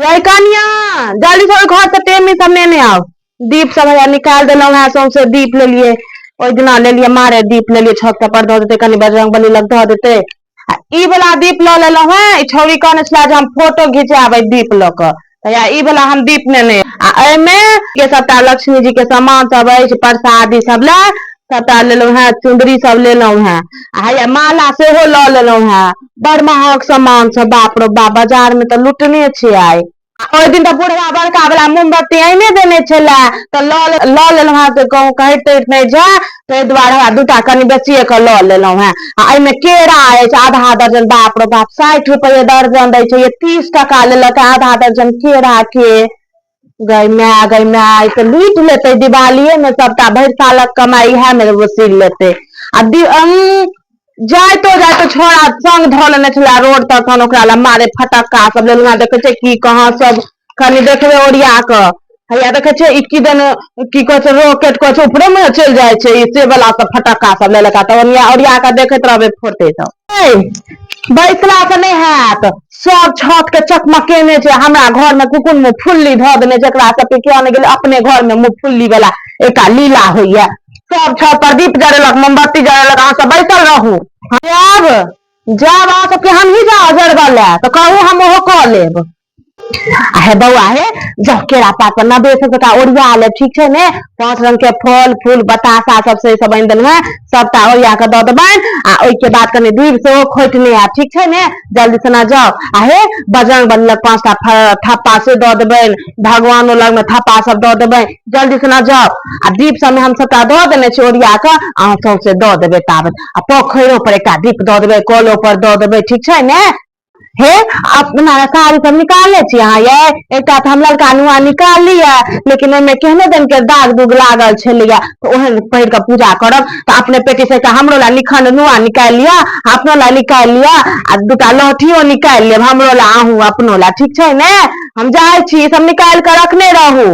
गै कनिया, जल्दी से ओहि घर से टेमी सब नेने आउ। दीप सब हैया निकालि देलहुँ हेँ, सौंसे दीप लेलियै, ओहि दिना लेलियै, मारे दीप लेलियै, छत पर दऽ देतै, कनि बजरंग बली लग दऽ देतै। आ ई वाला दीप लऽ लेलहुँ हेँ। ई छौड़ी कहने छलै जे हम फोटो घिचाबै दीप लऽ कऽ, तऽ हैया ई वाला हम दीप नेने। आ एहिमे के सबटा लक्ष्मी जी के सामान सब अछि, प्रसादी सब लए सबटा लेलहुँ हेँ, चुन्दरी सब लेलहुँ हेँ आ हैया माला सेहो लऽ लेलहुँ हेँ। बड़ महग सामान सब, बाप रो बाप, बाजार मे तऽ लुटने छै आइ। ओहि दिन तऽ बुढ़वा बड़का वाला मोमबत्ती आइने देने छलै, तऽ लऽ लेलहुँ हेँ। से कहूँ कहैत तहैत नहि जाय, ताहि दुआरे हमरा दूटा कनि बेसिए कऽ लऽ लेलहुँ हेँ। आ एहिमे केरा अछि आधा दर्जन, बाप रो बाप, 60 रुपैए दर्जन दै छै, 30 टका लेलक आधा दर्जन केरा के। गै माय, गै माय, तऽ लूटि लेतै दिवालिये मे सबटा, भरि सालक कमाइ इएह मे वसूलि लेतै। आ जाइतो जाइतो छोड़ा संग धऽ लेने छलै रोड तक, तहन ओकरा लए मारे फटक्का सब लेलहुँ हेँ। देखै छियै की कहाँ सब, कनि देखबै ओरिया कऽ। हैया देखै छियै, ई की दन की कहै छै, रॉकेट कहै छै, ऊपरे मे चलि जाइ छै, ई से वाला सब फटक्का सब लेलक। तऽ ओरिया ओरिया कऽ देखैत रहबै फोटे सब। बैसला से नहि हैत, सब छत के चकमकेने छै। हमरा घर में कुकुर मुँह फुल्ली धऽ देने छै, एकरा सबके किया नहि गेलै। अपने घर में मुँह फुल्ली वाला एकटा लीला होइया, सब छत पर दीप जरेलक, मोमबत्ती जरेलक, अहाँ सब बैसल रहू। जायब जायब, अहाँ सबके हमही जाउ जरबऽ लए तऽ कहू, हम ओहो कऽ लेब। आ हे बौआ हे, जाउ केरा पात पर नबे सब सबटा ओरिया लेब, ठीक छै ने? पांच रंग के फल फूल बताशा सब से सब आनि देलहुँ हेँ, सबटा ओरिया कऽ दऽ देबनि। आ ओहिके बाद कनि दूबि सेहो खोटने आयब, ठीक छै ने? जल्दी सना जाउ। आ हे, बजरंग बली लग 5टा थप्पा से दऽ देबनि, भगवानो लगमे थप्पा सब दऽ देबनि। जल्दी सना जाउ। आ दीप सबमे हम सबटा दऽ देने छी ओरिया कऽ, अहाँ सौंसे दऽ देबै ताबत। आ पोखरिो पर एकटा दीप दऽ देबै, कलो पर दऽ देबै, ठीक छै ने? हे, अपना साड़ी सब निकालने छी अहाँ यै? एकटा तऽ हम लड़का नुआ निकाललियै, लेकिन ओहिमे केहने दन के दाग दुग लागल छलैया, तऽ ओहन पहिर कऽ पूजा करब? तऽ अपने पेटी से एकटा हमरो ला निखंड नुआ निकालि लिअ, अपनो ला निकालि लिअ, आ दूटा लहठियो निकालि लेब हमरो ला, अहूँ अपनो ला, ठीक छै ने? हम जाइ छी, ई सब निकालि कऽ रखने रहू।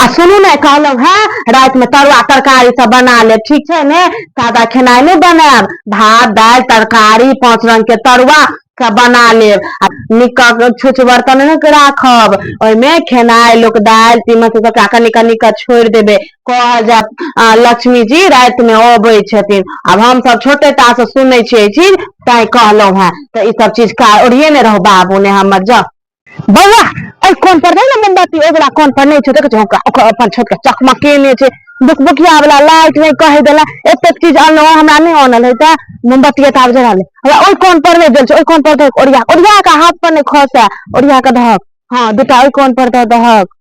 आ सुनू ने, कहलहुँ हेँ, रातिमे तरुआ तरकारी सब बना लेब, ठीक छै ने? सादा खेनाइ नहि बनायब, भात दालि तरकारी पाँच रंग के तरुआ सब बना लेब। आ नीक छुछ बर्तन नहि राखब, ओहिमे खेनाइ लोक दालि तीमन से सबटा कनि कनि कऽ छोड़ि देबै। कहल जाय लक्ष्मी जी रातिमे अबै छथिन। आब हमसब छोटे टा से सुनै छियै ई चीज, तैं कहलहुँ हेँ। तऽ ई सब चीज का ओरियेने रहू बाबू ने हमर। जाउ बौआ, एहि कोन पर नहि ने मोमबत्ती, ओहि वला कोन पर नहि छै, देखै छै ओकरा ओकर अपन छत के चकमकेने छै। बुकबुकिया वला लाइट नहि कहि देला, एतेक चीज अनलहुँ हमरा नहि आनल होइते? मोमबत्ती एतऽ आब जरा ले। हमरा ओहि कोन पर नहि देल छै, ओहि कोन पर दहक, ओरिया ओरिया कऽ, हाथ पर नहि खसै, ओरिया कऽ दहक। हँ, दूटा ओहि कोन पर दऽ दहक।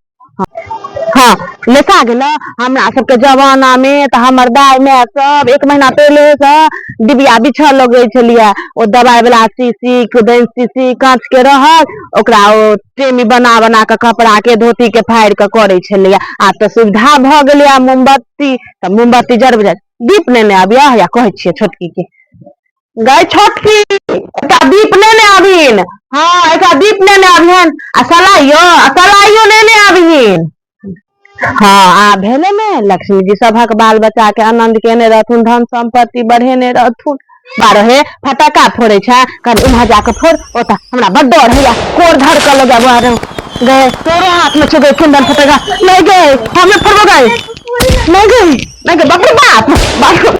हँ, लेसा गेल। हमरा सबके जमाना मे तऽ हमर दाय माय सब एक महीना पहिले से डिबिया बिछऽ लगै छलियै। ओ दबाई वाला शीशी, खुदैन शीशी काँच के रहल, ओकरा ओ टेमी बना बना कऽ कपड़ा के धोती के फाड़ि कऽ करै छलैया। आब तऽ सुविधा भऽ गेलैया मोमबत्ती, तऽ मोमबत्ती जरबै जाय। दीप नेने अबियह या कहै छियै छोटकी के। गै छोटकी, एकटा दीप नेने आबहीन। हँ, एकटा दीप नेने आबिहन, आ सलाइयो, आ सलाइयो नेने आबिहीन। हँ, आ भेलै ने, लक्ष्मी जी सभक बाल बच्चा के आनंद केने रहथुन, धन सम्पत्ति बढ़ेने रहथुन। बारह हे, फटक्का फोड़ै छै, कनि उम्हर जाके फोड़ ओतऽ, हमरा बड डर होइया, कोर धर कऽ लगा। बारह गए, तोरो हाथ में छौ गए कुंदन फटक्का। नहीं गए, हमें फोड़बो गए, नहीं गए, नहीं गए, बाप रे बाप, बाप।